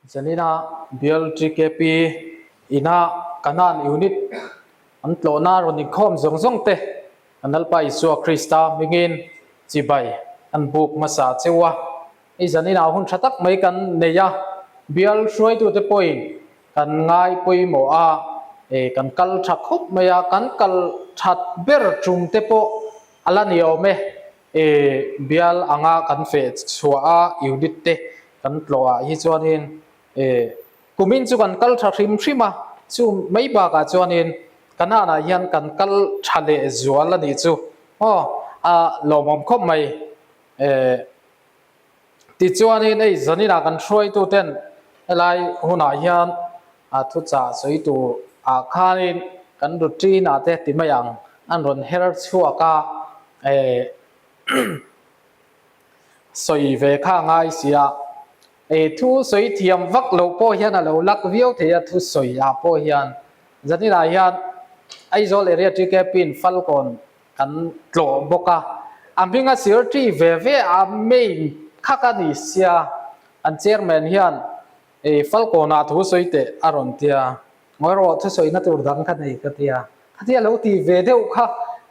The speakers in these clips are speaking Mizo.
Zanina Bial TKP ina Kanan Unit an tlawhna rawn inkhawm zawng zawng te kan Lalpa Isua Krista hmingin chibai an buk hmasa cheu a. Hei zaninah hun tha tak mai kan nei a, bial hruaitute pawhin kan ngai pawimawh a, kan kal tha khawp mai a, kan kal that ber tum te pawh a la ni awm e. Bial anga kan feh chhuah a, unit te kan tlawh ah hi chuanin kumin chu kan kal tha hrim hrim a, chu mai bakah chuanin Kanan ah hian kan kal tha leh zual a nih chu aw, a lawmawm khawp mai. Tichuanin hei zaninah kan hruaituten helai hunah hian a thuchah sawi tur ah khanin kan routine ah te ti mai ang an rawn her chhuak a, sawi ve kha a ngai si a, thu sawi thiam vak loh pawh hian a lo lak viau thei a thu sawi ah pawh hian zaninah hian Aizawl Area TKP in Falkawn Kan tlawh bawk a, a hming a sir ṭi ve ve a, main khak a ni sia, an chairman hian ei Falkawnah thu sawi teh a rawn ti a, ngawi rawh thusawina tur dang ka nei ka ti a, khatia lo ti ve deuh kha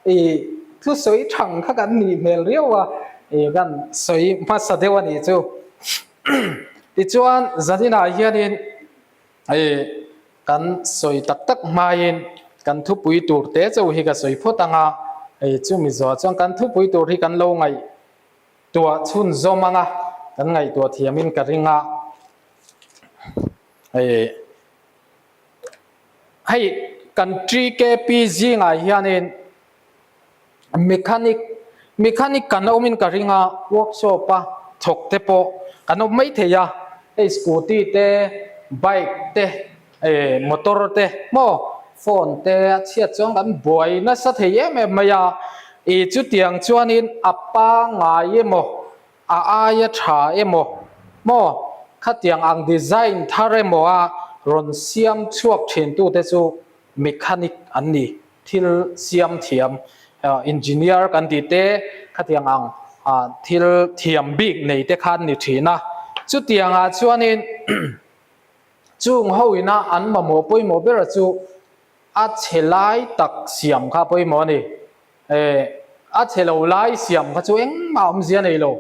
ei thusawi thang kha kan nih hmel riau a, ei kan sawi hmasa deuh a nih chu. Tichuan zaninah hianin ei Kan sawi tak tak hmain kan thupui tur te chauh hi ka sawi phawt ang a, hei chumi zawh chuan kan thupui tur hi kan lo ngaihtuah chhunzawm ang a, kan ngaihtuah thiamin ka ring a. Hei hei kan TKP zingah hianin Mechanic, Mechanic kan awmin ka ring a, workshop a thawk te pawh kan awm mai thei a, hei scooty te, bike te, eh motor te maw phone te a chhiat chuan kan buai nasa thei em em mai a, ih chutiang chuanin a pangngai emaw a aia tha emaw maw khatiang ang design thar emaw a rawn siam chhuak thin tute chu mechanic an ni. Thil siam thiam, engineer kan tih te khatiang ang thil thiam bik nei te kha an ni thin a. Chutiangah chuanin chung ho ina an mamawh pawimawh bera chu a chhe lai tak siam kha pawimawh a ni. A chhe lo lai siam kha chu engmah awmzia nei lo.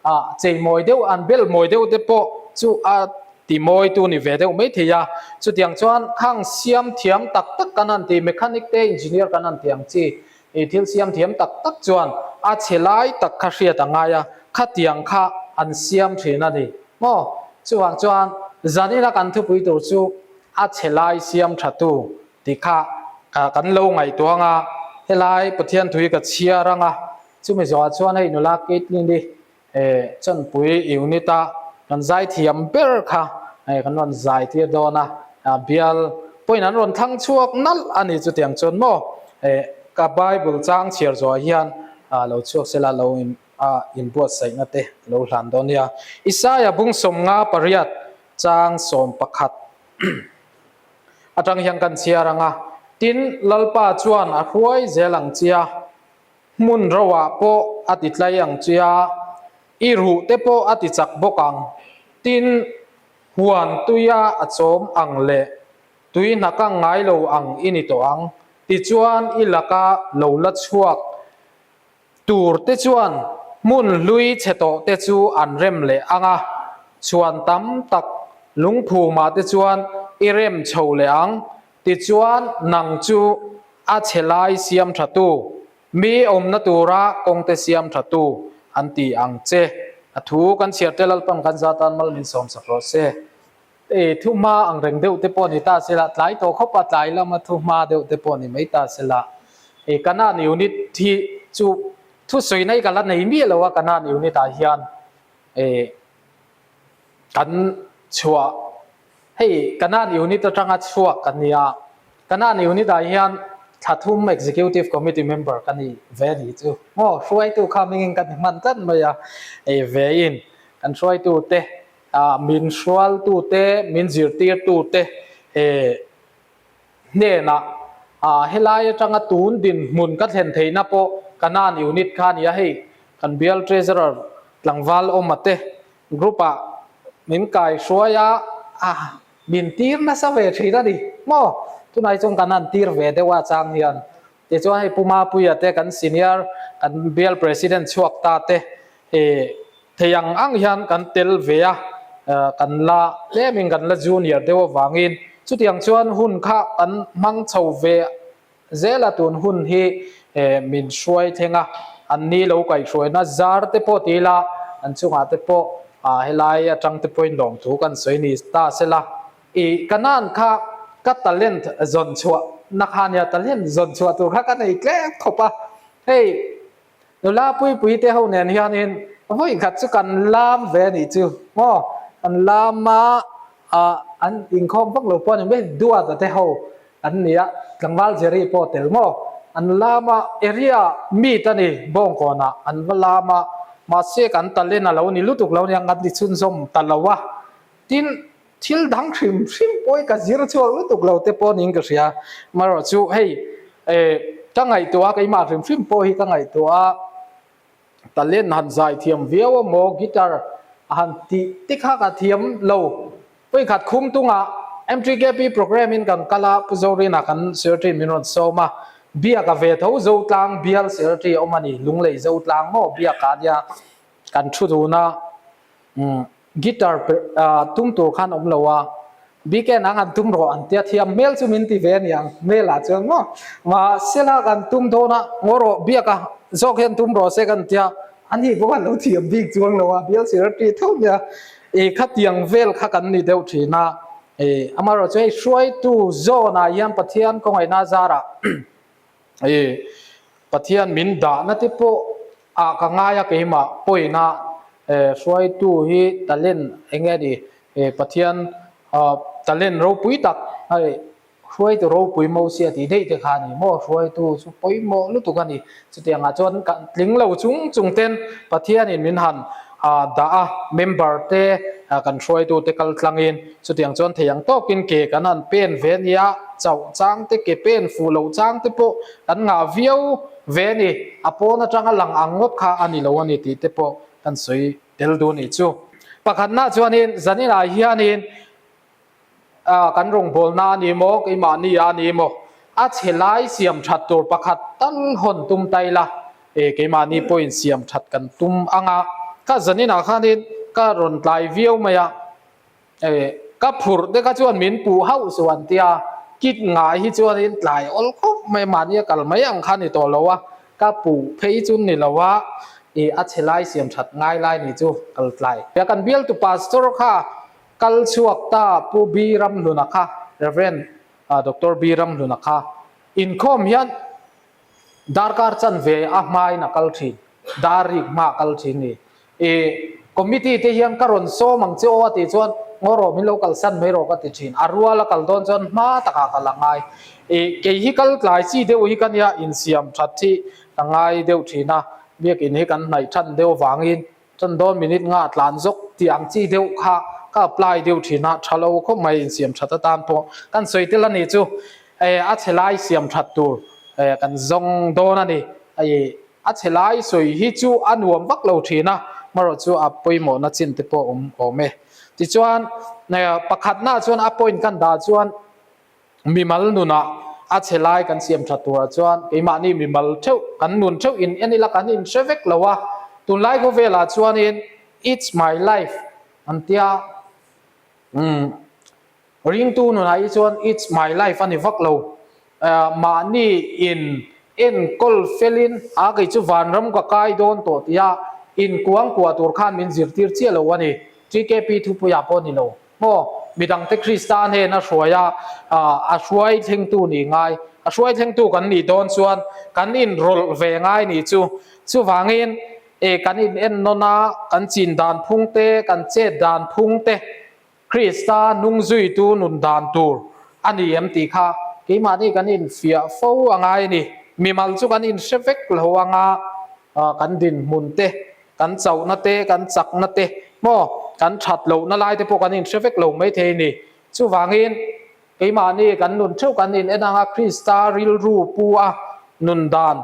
A chei mawi deuh, an bel mawi deuh te pawh chu a ti mawi tu ni ve deuh mai thei a. Chutiang chuan khang siam thiam tak tak kan han ti, mechanic te engineer kan han ti ang chi, ih thil siam thiam tak tak chuan a chhe lai tak kha hriat a ngai a, khatiang kha an siam thin a ni maw? Chuvang chuan zanina kan thupui tur chu a chhe lai siam tha tu tih kha kan lo ngaihtuah ang a, helai Pathian thui ka chhiar ang a. Chumi zawhah chuan hei nula Caitlyn i chawnpui unit a kan zai thiam ber kha kan rawn zai tir dawn a, bial pawhin an rawn thlang chhuak nalh a ni chutiang chuan maw ka Bible chang chhiar zawhah hian lo chhuak sela lo inbuatsaihna te lo hlan dawn nia. Isaia bung 58 chang 11 atang hian kan chhiar ang a, Tin, Lalpa chuan a hruai zel ang chia, Hmun roah pawh a ti tlai ang che a, i ruh te pawh a ti chak bawk ang. Tin, huan tuia a chawm ang leh tui hnaka ngai lo ang i ni tawh ang. Tichuan i laka lo la chhuak tur te chuan hmun hlui chhe tawh te chu an rem leh ang a, chhuan tam tak lungphumah te chuan i rem chho leh ang. Tichuan nang chu A chhe lai siam tha tu, mi awmna tura kawngte siam tha tu an ti ang che. A thu kan chhiar te Lalpan kan za tan mal min sawm sak rawh se. Ei thu hma ang reng deuh te pawh ni ta se la, tlai tawh khawp a tlai lama thu hma deuh te pawh ni mai ta se la. Ei Kanan unit hi chu thu sawi na hi ka la nei miah lo a Kanan unit ah hian ei kan chhuah Hei Kanan Unit atanga chhuak kan ni a, Kanan Unit ah hian thla thum Executive Committee member ka ni ve a nih chu maw, hruaitu kha mingin ka ni hman tlat mai a, hei ve in kan hruaitu te, min hrualtu te, min zirtirtu te hnenah helai atanga tun dinhmun ka thlen theihna pawh Kanan Unit kha a ni a, hei kan bial Treasurer tlangval awma te Group ah min kai hruai a, a min tir nasa ve thin a ni maw? Tunah hi chuan kan han tir ve deuh a chang hian. Tichuan hei Pu Mapuia te kan senior kan bial president chhuak ta te ih thei ang ang hian kan tel ve a, kan la tlemin kan la junior deuh avangin chutiang chuan hun kha kan hmang chho ve Zela tun hun hi min hruai thleng a, an ni lo kaihhruaina zar te pawh ti ila, an chungah te pawh helai atang te pawhin lawmthu kan sawi ni ta sela. I Kanan kha ka talent zawn chhuah na kha nia, talent zawn chhuah tur kha ka nei tlem khawp a, hei Nula puipui te ho nen hianin vawi khat chu kan lam ve a nih chu maw? Kan lam a, ah an inkhawm vak lo pawh a ni mai, Duata te ho an ni a, tlangval Jerry pawh tel maw? An lam a, area meet a ni, Bawngkawnah an va lam a, mahse kan talent a lo ni lutuk lo nia, kan ti chhunzawm ta lo a, tin Thil dang hrim hrim pawh hi ka zir chhuak lutuk lo te pawh niin ka hria. Amaherawh chu hei eh ka ngaihtuah a, keimah hrim hrim pawh hi ka ngaihtuah a, talent han zai thiam viau a maw, guitar a han tih te kha ka thiam lo. Vawikhat khum tungah MTKP programme in kan kal a, Pu Zorina kan secretary min rawn sawm a, biak a ve tho Zotlang bial secretary a awm a ni, Lunglei Zotlang maw biak ah nia kan thu dun a, umm. Guitar tum tur khan awm lo a, BK nang han tum rawh an tia thiam hmel chu min ti ve aniang hmel ah chuan maw mahsela kan tum dawn a ngaw rawh biak a zawk hian tum rawh se kan tia ani pawh an lo thiam bik chuang lo a bial secretary tho nia e khatiang vel kha kan ni deuh thin a e amaherawh chu hei hruaitu zawn ah hian Pathian kawngaihna zarah E Pathian min dahna te pawh ah ka ngai a keimah pawina e hruaitu hi talent eng nge ni e Pathian talent ropui tak hei hruaitu ropui Mosia tih daih te kha a ni maw hruaitu chu pawimawh lutuk a ni chutiang ah chuan kan tling lo chung chung ten Pathianin min han dah a member te kan hruaitu te kal tlangin Chutiang chuan thei ang tawkin ke kan han pen ve nia, chauh chang te ke pen fuh loh chang te pawh kan ngah viau ve a ni. A pawn atanga lang ang ngawt kha a ni lo a ni tih te pawh kan sawi tel duh a nih chu. Pakhatna chuanin zaninah hianin kan rawngbawlna a ni maw, keimahni a ni maw, a chhe lai siam that tur pakhat tal hawn tum ta ila, keimahni pawhin siam that kan tum ang a. Kha zaninah khanin ka rawn tlai viau mai a. Ka phurh te kha chuan min puh hauh suh an tia, kit ngai hi chuanin tlai awl khawp mai mahni a kal mai ang kha ni tawh lo a, ka puh phei chu ni lo a, i a chhe lai siam that ngai lai ni chu kal tlai. Kan bialtu pastor kha kal chhuak ta Pu B Ramhluna kha, Rev. Doctor B Ramhluna kha inkhawm hian Darkar chanve a hmain a kal thin, dar rik hma a kal thin ni. I committee te hian ka rawn sawm ang che aw a tih chuan ngaw rawh min lo kalsan mai rawh ka ti thin. A rual a kal dawn chuan hma takah kal a ngai. I kei hi kal tlai chi deuh hi ka nia, insiam that hi ka ngai deuh thin a, biakin hi kan hnaih than deuh avangin Chuan dawn minute nga tlan zawk tih ang chi deuh kha ka apply deuh thin a, tha lo khawp mai insiam that atan pawh kan sawi tel a ni chu eh a chhe lai siam that tur eh kan zawng dawn a ni. Hei a chhe lai sawi hi chu a nuam vak lo thin a, marawh chu a pawimawhna chin te pawh awm awm e. Tichuan pakhatna chuan a point kan dah chuan Mimal nunah a chhe lai kan siam that turah chuan keimahni mimal theuh kan nun theuh in en ila kan inhre vek lo a, tunlai khawvelah chuanin it's my life an tia umm ringtu nunah hi chuan it's my life a ni vak lo, mahni in enkawl felin a kei chu vanram ka kai dawn tawh tia inkuangkuah tur khan min zirtir chiah lo a ni, TKP thupuiah pawh a ni lo. Maw, midangte Krista hnen a hruai a, a hruai thlengtu nih ngai. A hruai thlengtu kan nih dawn chuan kan inrawlh ve ngai nih chu. Chuvangin, e, kan inennawn a, kan chin dan phung te, kan chet dan phung te, Krista hnung zuitu nun dan tur a ni em tih kha keimahni kan infiah fo a ngai a ni. Mimal chu kan inhre vek lo anga kan dinhmun te, Kan chauhna te, kan chakna te maw, kan that lohna lai te pawh kan inhre vek lo maithei a ni. Chuvangin, keimahni kan nun theuh kan in en anga Krista rilru pu a nun dan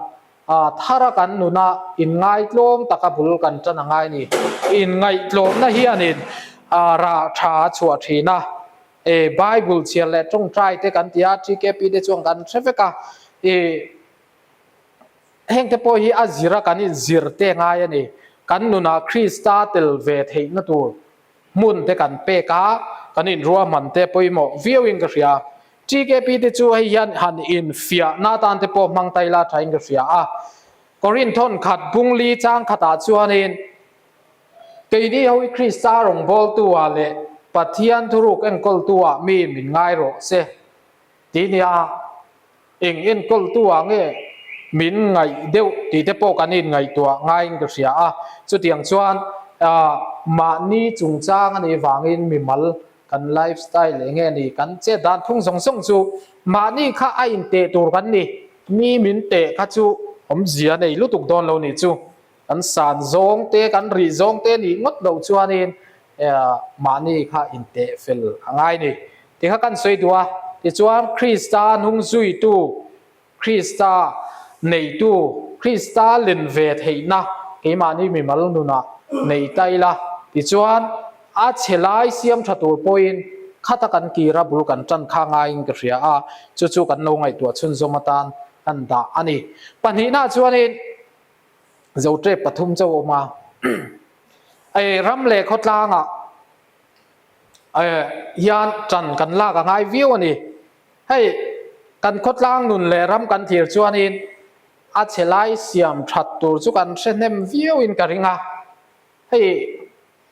thara kan nuna inngaitlawm taka bul kan tan a ngai a ni. Inngaihtlawmna hianin rah tha a chhuah thin a. E Bible chhiar leh tawngtai te kan ti a, TKP te chuan kan hre vek a. E heng te pawh hi a zira kan inzir te ngai a ni. Kan nunah Krista tel ve theihna tur hmun te kan pek a, kan inruahman te pawimawh viauin ka hria. TKP te chu hei hian han infiahna atan te pawh hmang ta ila thain ka hria a. Korinthon khat bungli chang khatah chuanin Keini ho hi Krista rawngbawltu ah leh Pathian thuruk enkawltu ah mi min ngai rawh se tih nia eng enkawltu ah nge min ngaih deuh tih te pawh kan inngaihtuah ngaiin ka hria a. Chutiang chuan mahni chungchang a nih vangin mimal kan life style eng nge ni kan chet dan phung zawng zawng chu mahni kha a inteh tur kan ni. Mi min teh kha chu awmzia nei lutuk dawn lo nih chu. Kan san zawng te, kan rih zawng te nih ngawt loh chuanin mahni kha inteh fel a ngai ni tih kha kan sawi duh a. Tichuan, Krista hnung zuitu, Krista neitu, Krista len ve theihna keimahni mimal nunah nei ta ila. Tichuan, a chhe lai siam tha tur pawhin khata kan kira bul kan tan kha ngaiin ka hria a, chu chu kan lo ngaihtuah chhunzawm atan kan dah a ni. Pahnihnaah chuanin. Zoṭep pathum chauh a awm a. Ei ram leh khawtlangah hian ṭan kan lak a ngai viau a ni. Hei kan khawtlang nun leh ram kan thlir chuanin a chhe lai siam ṭhat tur chu kan hre hnem viauin ka ring a. Hei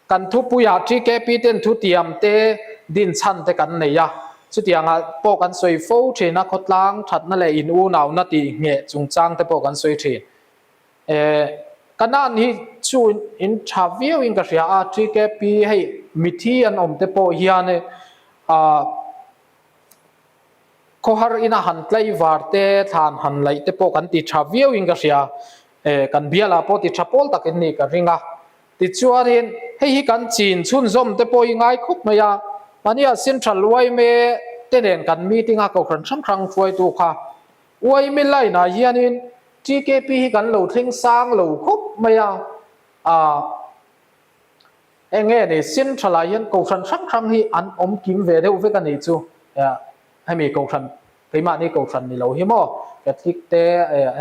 Kan thupuiah TKP ten thutiam te dinchhan te kan nei a, chutiangah pawh kan sawi fo thin a, khawtlang thatna leh in unauna tih ngheh chungchang te pawh kan sawi thin. Eh, Kanan hi chu in tha viau in ka hria a, TKP hei mithi an awm te pawh hian ah khawhar ina han tlaivar te thlan han laih te pawh kan ti tha viau in ka hria. Eh, kan bialah pawh ti tha pawl tak in nih ka ring a. Tichuanin, hei hi kan chin chhunzawm te pawh i ngai khawp mai a, mahnia Central yma te nen kan meeting a Kohhran hrang hrang hruaitu kha yma line ah hianin TKP hi kan lo thleng sang lo khawp mai a, ah eng nge ni Central ah hian Kohhran hrang hrang hi an awm kim ve deuh vek a nih chu, hemi Kohhran Keimahni Kohhran ni lo hi maw? Catholic te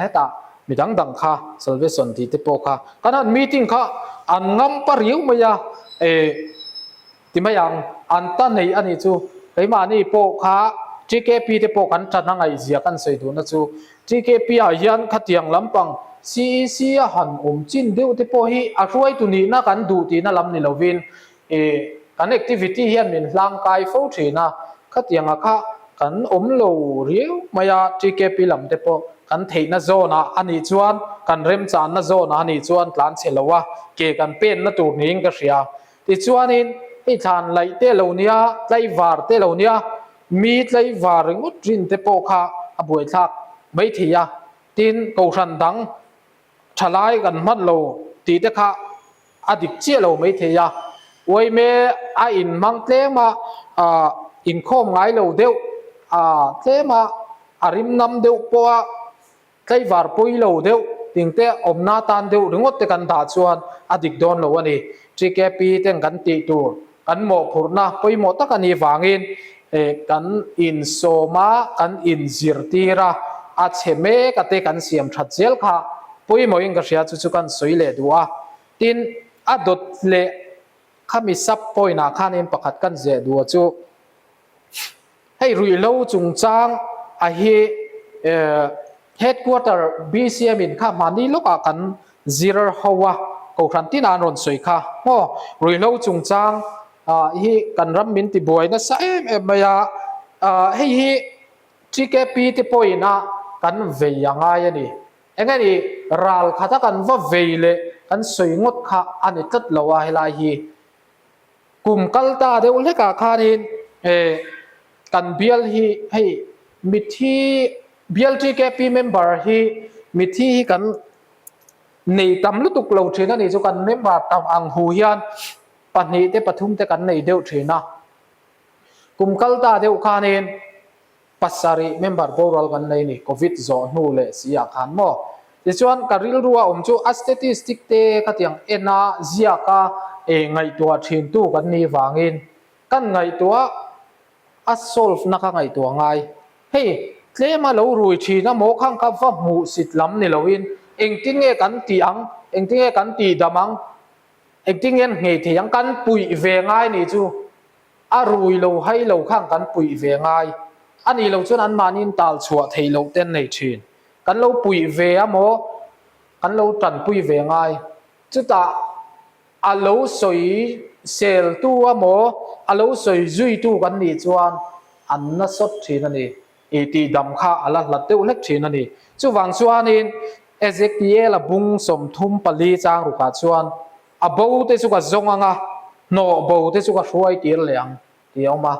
hetah mi dang dang kha Salvation tih te pawh kha kan han meeting kha an ngam pa riau mai a, e ti mai ang, an ta nei a nih chu. Keimahni pawh kha TKP te pawh kan tan a ngaihzia kan sawi duhna chu TKP ah hian khatiang lampang CEC a han awm chin deuh te pawh hi a hruaitu nihna kan duh tihna lam ni lovin I kan activity hian min hlangkai fo thin a, khatianga kha kan awm lo riau mai a, TKP lam te pawh kan theihna zawn ah a nih chuan, kan remchanna zawn ah a nih chuan tlan chhe lo a, ke kan penna tur niin ka hria. Tichuanin hei thlan laih te lo nia, tlaivar te lo nia, mi tlaivar ringawt rin te pawh kha a buaithlak mai thei a, tin kohhran dang thalai kan hman lo tih te kha a dik chiah lo mai thei a, uaime a inhmang tlem a, ah inkhawm ngai lo deuh ah tlem a, a rim nam deuh pawh a tlaivar pawi lo deuh ting te awmna tan deuh ringawt te kan dah chuan a dik dawn lo a ni. TKP ten kan tih tur kan mawhphurhna pawimawh tak a nih vangin kan insawm a, kan inzirtir a, a chhe mek a te kan siam that zel kha pawimawhin ka hria chu chu kan sawi leh duh a. Tin, a dawt leh khami sub point ah khanin pakhat kan zeh duh a chu Hei ruihhlo chungchang a hi Headquarter BCM in kha hmani lawkah kan zir ho a, Kohhran tinah an rawn sawi kha maw? Ruihhlo chungchang hi kan ram min ti buai nasa em em mai a, hei hi TKP te pawhin a kan vei a ngai a ni. Eng nge ni ral khata kan va vei leh kan sawi ngawt kha a ni tlat lo a helai hi. Kum kal ta deuh hlekah khanin kan bial hi hei mithi bial TKP member hi mithi hi kan nei tam lutuk lo thin a ni chu kan member tam ang hu hian pahnih te pathum te kan nei deuh thin a. Kum kal ta deuh khanin Pasarih member boral kan nei ni, Covid zawh hnu leh si ah khan maw? Tichuan ka rilru a awm chu a statistic te khatiang en a ziak a eh ngaihtuah thin tu kan nih vangin kan ngaihtuah. A solve na kha ngaihtuah ngai. Hei, tlema lo rui thin a maw khang kha va hmuh sit lam ni loin engtin nge kan tih ang, engtin nge kan tih dam ang, engtin nge an nghei thei ang, kan puih ve ngai nih chu a rui lo hai lo khang kan puih ve ngai. A nih loh chuan anmahniin tal chhuah theih loh te an nei thin. Kan lo puih ve a maw, kan lo tanpui ve ngai. Chutah a lo sawi seltu a maw, a lo sawi zuitu kan nih chuan an na sawt thin a ni. I tihdam kha a la hlat deuh hlek thin a ni. Chuvang chuanin Ezekiel-a bung 34 chang rukah chuan a bo te chu ka zawng ang a, hnawh bo te chu ka hruai tir leh ang tih a awm a.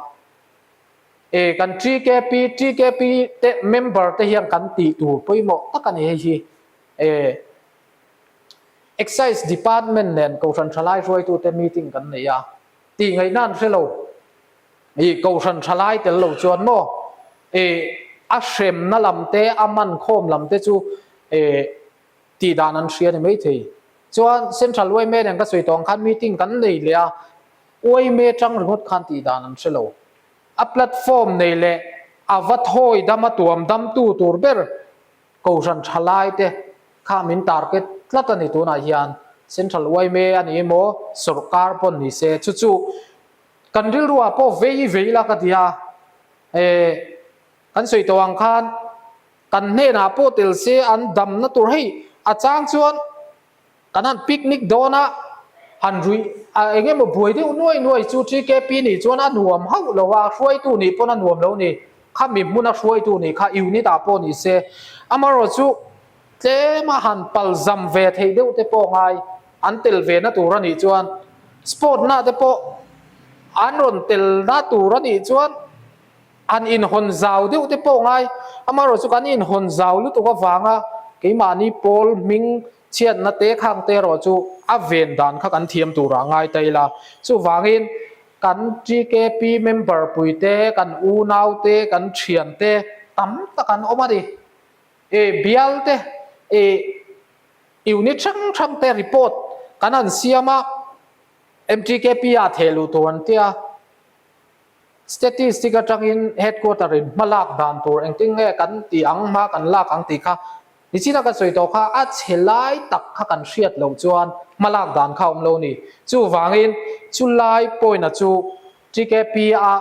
E, kan TKP, TKP te member te hian kan tih tur pawimawh tak a ni hei hi. E, Excise Department nen Kohhran Thalai hruaitute meeting kan nei a, tih ngaihna an hre lo. I Kohhran Thalai tel lo chuan maw e a hremna lam te, a man khawm lam te chu e tih dan an hria ni maithei. Chuan Central yma nen ka sawi tawh ang khan meeting kan nei leh a, yma tang ringawt khan tih dan an hre lo. A platform nei leh a va thawi dam a tuam damtu tur ber Kohhran thalai te kha min target tlat a ni tunah hian Central yma a ni emaw sawrkar pawn ni se chu chu kan rilru ah pawh vei vei la ka ti a e kan sawi tawh ang khan kan hnenah pawh tel se an damna tur hei a chang chuan Kan han picnic dawn a, han ruih a eng emaw buai deuh nuai nuai chu TKP nih chuan a nuam hauh lo a, hruaitu nih pawn a nuam lo ni, khami hmuna hruaitu nih kha unit ah pawh ni se, amaherawh chu tlem a han pal zam ve theih deuh te pawh ngai an tel ve na tur a nih chuan sport na te pawh an rawn tel na tur a nih chuan An inhawn zau deuh te pawh ngai, amaherawh chu kan inhawn zau lutuk avanga keimahni pawl hming chhiatna te khang te erawh chu a ven dan kha kan thiam turah ngai ta ila. Chuvangin kan TKP member pui te, kan unau te, kan thian te tam tak an awm a ni. E bial te, e unit hrang hrang te report kan han siam a, MTKP ah theh luh tur an tia. Statistic atangin headquarter in hma lak dan tur engtin nge kan tih ang, hma kan lak ang tih kha nichina ka sawi tawh kha a chhe lai tak kha kan hriat loh chuan hma lak dan kha a awm lo ni. Chuvangin chu lai point a chu TKP a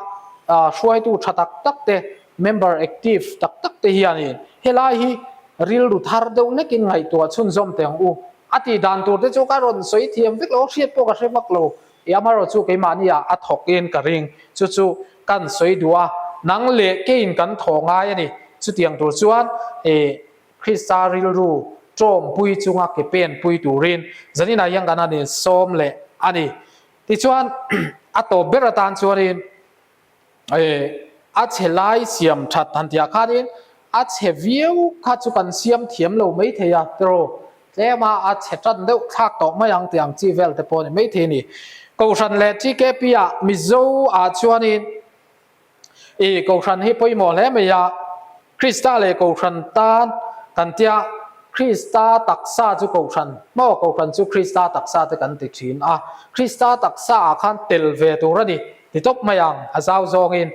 hruaitu tha tak tak te, member active tak tak te hianin helai hi rilru thar deuh hlekin ngaihtuah chhunzawm teh ang u. A tih dan tur te chu ka rawn sawi thiam vek lo, hriat pawh ka hre vak lo. I amaherawh chu keimahni ah a thawk in ka ring. Chu chu kan sawi duh a, nang leh keiin kan thaw ngai a ni. Chutiang tur chuan i Krista rilru tawmpui chunga ke pen pui turin zaninah hian kan han insawm leh a ni. Tichuan a tawp ber atan chuanin A chhe lai siam that han tih ah khanin a chhe viau kha chu kan siam thiam lo mai thei a tiraw? Tlema a chhe tan deuh thlak tawh mai ang tih ang chi vel te pawh a ni mai thei a ni. Kohhran leh TKP ah Mizo ah chuanin i Kohhran hi pawimawh hle mai a, Krista leh Kohhran tan kan tia Krista taksa chu Kohhran maw Kohhran chu Krista taksa te kan ti thin a, Krista taksa ah khan tel ve tur a ni. Ti tawp mai ang, a zau zawngin.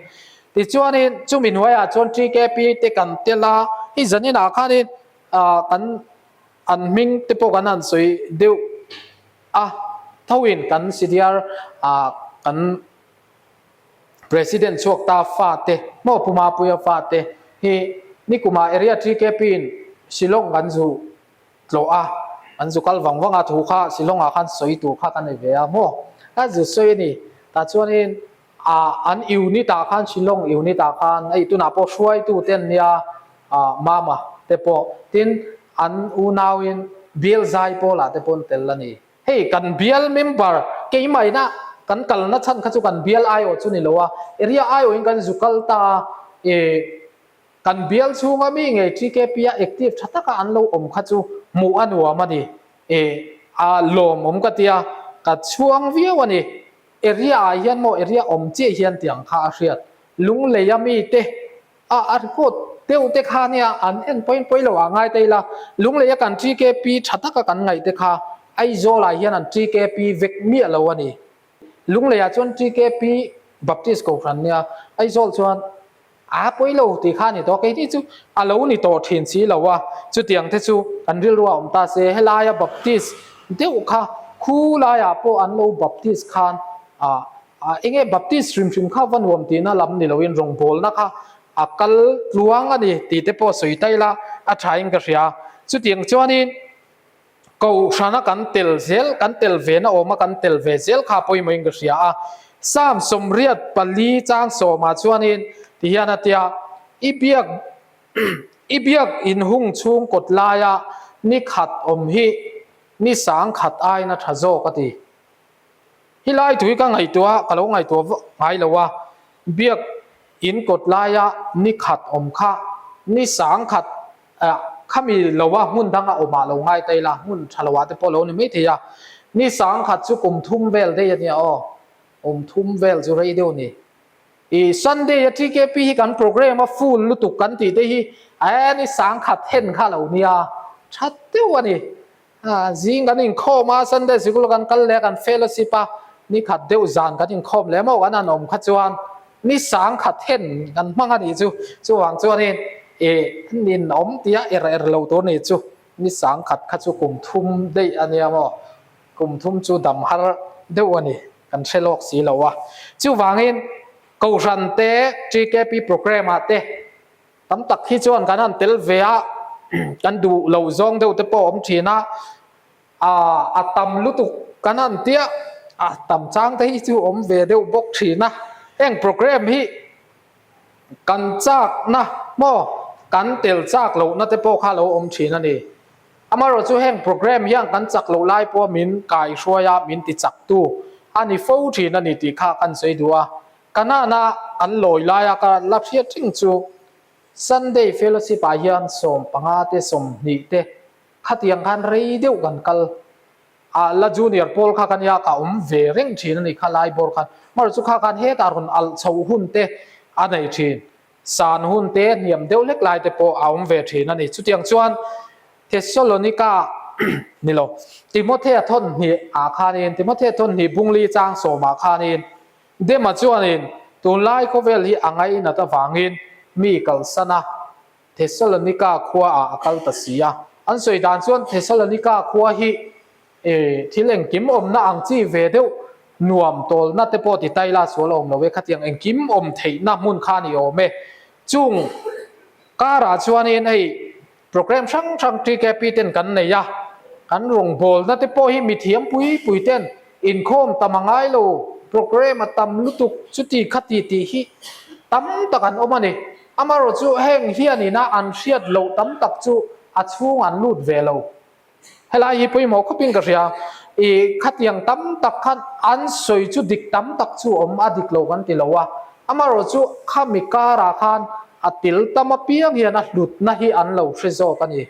Tichuanin chumi hnuaiah chuan TKP te kan tel a, hei zaninah khanin kan an hming te pawh kan han sawi deuh a, thoin kan CDR kan President chhuak ta fate, maw Pu Mapuia fate hi nikumah area TKP in Shillong kan zu tlawh a, an zu kal vang vang a, thu kha Shillong ah khan sawi tur kha ka nei ve a maw? Ka zu sawi a ni. Tah chuanin ah an unit ah khan Shillong unit ah khan hei tunah pawh hruaitu te an nia ah Mama te pawh tin an unauin bial zai pawlah te pawh an tel a ni. Hei kan bial member keimahina kan kalna chhan kha chu kan bial aiawh chu ni lo a, area aiawhin kan zu kal ta a, eh Kan bial chhunga mi ngei TKP a active tha taka an lo awm kha chu hmuh a nuam a ni. E, a lawmawm ka tia, ka chhuang viau a ni. Area ah hian maw area awm chiah hian tiang kha a hriat. Lunglei a mi te a a record deuh te kha nia an en pawi pawi lo ah ngai ta ila, Lunglei a kan TKP tha taka kan ngaih te kha Aizawl ah hian an TKP vek miah lo a ni. Lunglei ah chuan TKP. Baptist Kohhran nia Aizawl chuan a pawi lo tih kha a ni tawh a, keini chu a lo ni tawh thin si lo a, chutiang te chu kan rilru a awm ta se, helaia Baptist deuh kha khu laiah pawh an lo Baptist khan ah eng nge Baptist hrim hrim kha va nuam tihna lam ni loin rawngbawlna kha a kal tluang a ni tih te pawh sawi ta ila a thain ka hria. Chutiang chuanin Kohhrana kan tel zel, kan tel ve na awma kan tel ve zel kha pawimawhin ka hria a. Psalm 84 chang sawmah chuanin ti hian a tia, I biak I biak inhung chhung kawt laia ni khat awm hi ni sang khat aiin a tha zawk a ti. Hi lai tui ka ngaihtuah a, ka lo ngaihtuah vak ngai lo a, biak in kawt laia ni khat awm kha ni sang khat Khami loa hmun danga awmah lo ngai ta ila, hmun tha loah te pawh lo ni mai thei a. Ni sangkhat chu kum thum vel daih a nia aw, kum thum vel chu rei deuh a ni. I Sunday a TKP hi kan program a full lutuk kan tih te hi e ni sangkhat hen kha lo nia, tha deuh a ni. Zing kan inkhawm a, Sunday sikul kan kal leh a, kan fellowship a, ni khat deuh zan kan inkhawm leh maw kan han awm kha chuan ni sang khat hen kan hmang a nih chu. Chuvang chuanin ih nin awm tia er er lo tur nih chu ni sang khat kha chu kum thum daih a nia maw, kum thum chu dam har deuh a ni, kan hre lawk si lo a. Chuvangin Kohhran te TKP programme ah te Tam tak hi chuan kan han tel ve a, kan duh lo zawng deuh te pawh a awm thin a, a tam lutuk kan han tia, a tam chang te hi chu awm ve deuh bawk thin a. Heng program hi kan chakna maw kan tel chak lohna te pawh kha lo awm thin a ni. Amaherawhchu chu heng program hian kan chak loh lai pawh min kaihruai a, min ti chaktu a ni fo thin a ni tih kha kan sawi duh a. Kanaan-a kan lawi laia ka la hriat reng chu Sunday Fellowship-ah hian 15 te 20 te khatiang khan rei deuh kan kal a, la junior pawl kha ka nia ka awm ve reng thin a ni kha lai bawr khan. Amaherawhchu chu kha khan hetah rawn alh chhoh hun te a nei thin, san hun te hniam deuh hlek lai te pawh a awm ve thin a ni. Chutiang chuan Thessalonika ni lo, Timothea thawn hnih ah khanin, Timothea thawn hnih bungli chang sawmah khanin, Dema chuanin tunlai khawvel hi a ngainat avangin mi kalsan a, Thessalonika khuaah a kal ta si a. An sawi dan chuan Thessalonika khua hi thil engkim awmna ang chi ve deuh nuam tawlna te pawh ti tai la sual a awm lo e, khatiang engkim awm theihna hmun kha a ni awm e. Chung karah chuanin hei Programme hrang hrang TKP ten kan nei a, kan rawngbawlna te pawh hi mithiam pui pui ten inkhawm tam a ngai lo, programme a tam lutuk chuti khati tih hi tam tak an awm a ni. Amaherawh chu heng hianina an hriat loh tam tak chu a chhung an lut ve lo. Helai hi pawimawh khawpin ka hria, i khatiang tam tak khan an sawi chu dik tam tak chu awm a dik lo kan ti lo a, amaherawh chu khami karah khan a til tam apiang hian a hlutna hi an lo hre zawk a ni.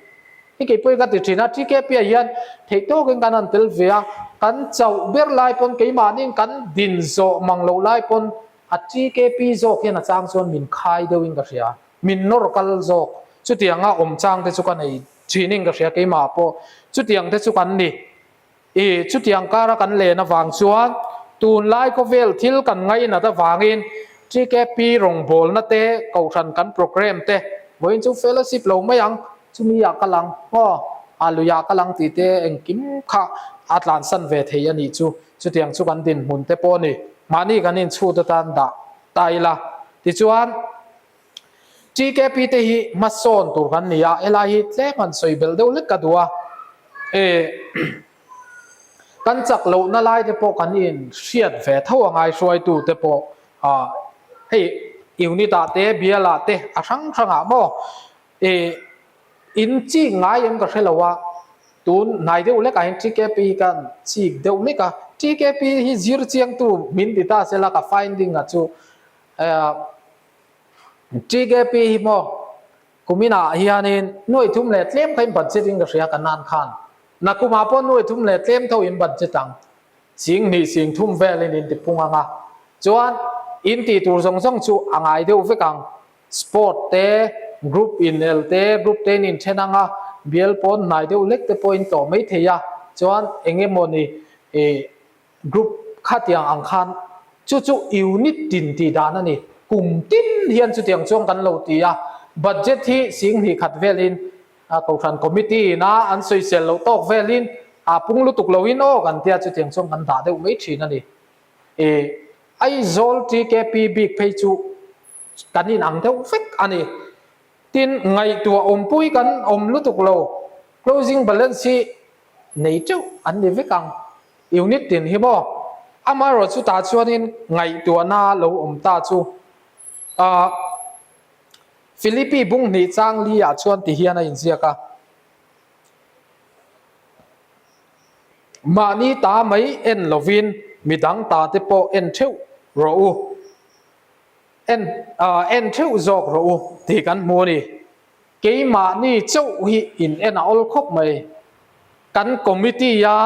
Hei kei pawhin ka ti thin a, TKP ah hian theih tawkin kan han tel ve a, kan chauh ber lai pawn keimahniin kan din zawh mang loh lai pawn a TKP zawk hian a chang chuan min khai deuhin ka hria, min nawr kal zawk. Chutianga awm chang te chu ka nei Thin ka hria keimah pawh chutiang te chu kan ni. I chutiang kara kan len avang chuan tunlai khawvel thil kan ngainat avangin TKP rawngbawlna te, kohhran kan programme te vawiin chu fellowship lo mai ang, chumi ah ka lang aw, a lui ah ka lang tih te engkim kha a tlansan ve thei a nih chu. Chutiang chu kan dinhmun te pawh a ni. Mahni kan inchhut atan dah ta ila. Tichuan. TKP te hi hmasawn tur kan ni a, helai hi tlem han sawi belh deuh hlek ka duh a, e kan chak lohna lai te pawh kan in hriat ve tho a ngai hruaitu te pawh ah hei unit ah te bial ah te a hrang hrang ah maw e in chik ngai em ka hre lo a, tun hnai deuh hlek ah hian TKP hi kan chik deuh hlek a, TKP hi zir chiangtu min ti ta sela ka finding ah chu TKP hi maw kuminah hianin nuai thum leh tlem kha in budget in ka hria ka nan khan nakumah pawh nuai thum leh tlem tho in budget ang sing hnih sing thum velin in ti pung ang a chuan in tih tur zawng zawng chu a ngai deuh vek ang sport te group in el te group te in inthen ang a bial pawn hnai deuh lek te pawh in tlawh mai thei a chuan eng emawni ih group khatiang ang khan. Chu chu unit tin tih dan a ni. Kum tin hian chutiang chuan kan lo ti a, budget hi singhnih khat velin Kohhran committee ina an sawisel loh tawk velin a pung lutuk loin aw kan tia chutiang chuan kan dah deuh mai thin a ni. E Aizawl TKP bik phei chu kan inang deuh vek a ni. Tin, ngaihtuah awmpui kan awm lutuk lo. Closing balance hi nei teuh an ni vek ang. Unit tin hi maw? Amaherawh chu tah chuanin ngaihtuahna lo awm ta chu ah Philippi bung hnih chang li ah chuan ti hian a inziak a. Mahni ta mai en lovin midang ta te pawh en theuh rawh u. En en theuh zawk rawh u tih kan hmu a ni. Keimahni chauh hi in en a awl khawp mai. Kan committee a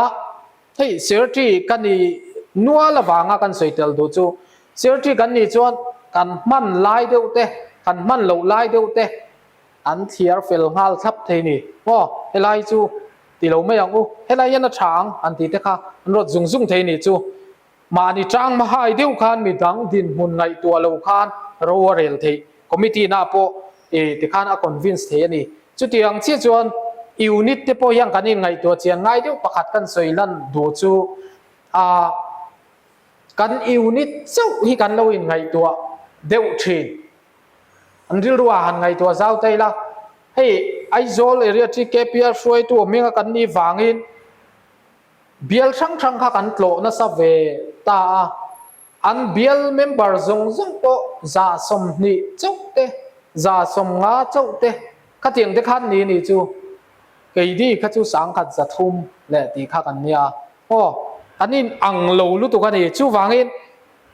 hei secretary ka ni nual avanga kan sawi tel duh chu secretary kan nih chuan kan hman lai deuh te kan hman loh lai deuh te an thliar fel nghal thlap thei ni. Aw helai chu ti lo mai ang u helai hian a tha ang an tih te kha an rawt zung zung thei ni chu. Mahni tang hmahai deuh khan midang dinhmun ngaihtuah lo khan ro a rel theih. Committee na pawh e tikhan a convince thei a ni. Chutiang chiah chuan unit te pawh hian kan inngaihtuah chian ngai deuh pakhat kan sawi lan duh chu a kan unit chauh hi kan lo inngaihtuah deuh thin. An rilru ah han ngaihtuah zau ta ila hei Aizawl area TKPR hruaitu hminga kan nih vangin Bial hrang hrang kha kan tlawh nasa ve ta a, an bial member zawng zawng pawh 20 chauh te, 50 chauh te khatiang te khan ni ni chu keini kha chu 10 300 leh tih kha kan nia aw, kan in ang lo lutuk a ni. Chuvangin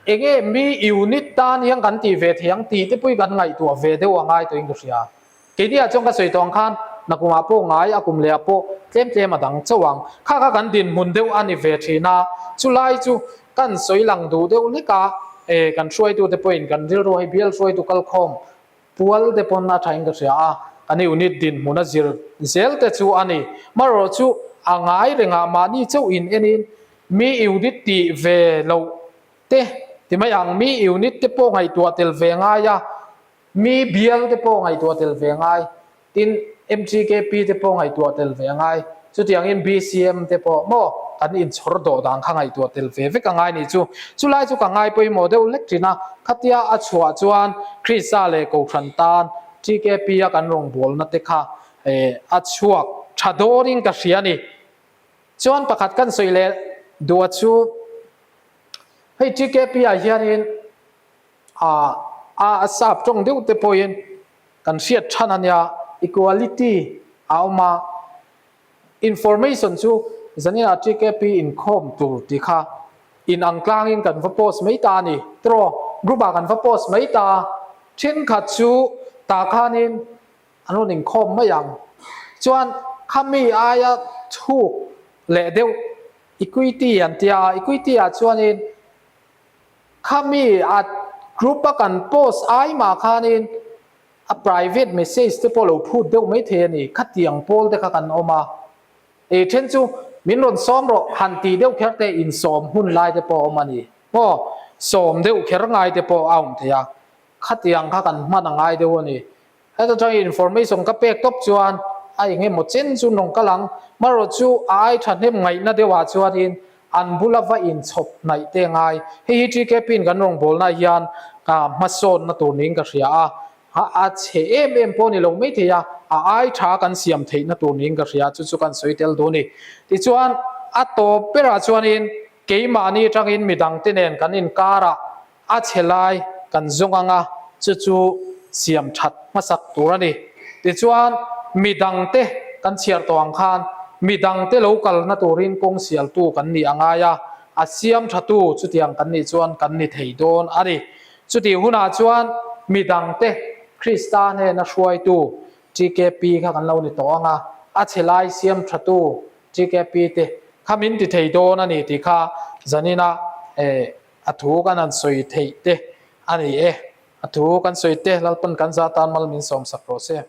enge mi unit tan hian kan tih ve thei ang tih te pawhin kan ngaihtuah ve deuh a ngai tawhin ka hria. Keini ah chuan ka sawi tawh ang khan nakumah pawh ngai a kum leh ah pawh tlem tlem a dang chauh ang. Kha kha kan dinhmun deuh a ni ve thin a, chulai chu kan sawi lang duh deuh hlek a, e kan hruaitute pawhin kan rilru hei bial hruaitu kalkhawm pual te pawn a thain ka hria a, kan unit dinhmun a zir zel te chu a ni. Marawh chu a ngai rengah mahni chauh in enin mi unit tih ve loh te ti mai ang, mi unit te pawh ngaihtuah tel ve ngai a, Mi bial te pawh ngaihtuah tel ve ngai, tin MGKP te pawh ngaihtuah tel ve ngai, chutiangin BCM te pawh maw kan inchhawr dawh dan kha ngaihtuah tel ve vek a ngai nih chu. Chulai chu ka ngai pawimawh deuh hlek thin a, khatia a chhuah chuan Krista leh Kohhran tan TKP a kan rawngbawlna te kha a chhuak tha dawnin ka hria a ni. Chuan pakhat kan sawi leh duh a chu hei TKP ah hianin A a sap tawng deuh te pawhin kan hriat than a nia, equality a awm a, information chu zanin ah TKP inkhawm tur tih kha inang tlangin kan va post mai ta a ni, tiraw group ah kan va post mai ta a, thenkhat chu tah khanin an rawn inkhawm mai ang, chuan khami aia chhuk leh deuh equity an tia, equity ah chuanin Khami a group a kan post ai mah khanin a private message te pawh lo phut deuh mai thei a ni. Khatiang pawl te kha kan awm a, ei then chu min rawn sawm rawh han tih deuh kher te insawm hun lai te pawh a awm a ni. Maw sawm deuh kher ngai te pawh a awm thei a, khatiang kha kan hman a ngai deuh a ni. Heta tangin information ka pek tawp chuan a eng emaw chen chu nawng kal ang. Marawh chu a ai thahnem ngaihna deuhah chuanin an bula va inchhawp hnaih te ngai. Hei hi TKP in kan rawngbawlna hian hmasawnna tur niin ka hria a, a chhe em em pawh ni lo mai thei a, a ai tha kan siam theihna tur niin ka hria a, chu chu kan sawi tel duh a ni. Tichuan a tawp berah chuanin keimahni atangin midangte nen kan inkarah A chhe lai kan zawng ang a, chu chu siam that hmasak tur a ni. Tichuan, midangte kan chhiar tawh ang khan midangte lo kalna turin kawng sialtu kan nih a ngai a, a siam thatu chutiang kan nih chuan kan ni thei dawn a ni. Chutih hunah chuan midangte Krista hnena hruaitu TKP kha kan lo ni tawh ang a, a chhe lai siam thatu TKP te kha min ti thei dawn a ni tih kha zanina A thu kan han sawi theih te a ni e. A thu kan sawi te Lalpan kan za tan mal min sawmsak rawh se.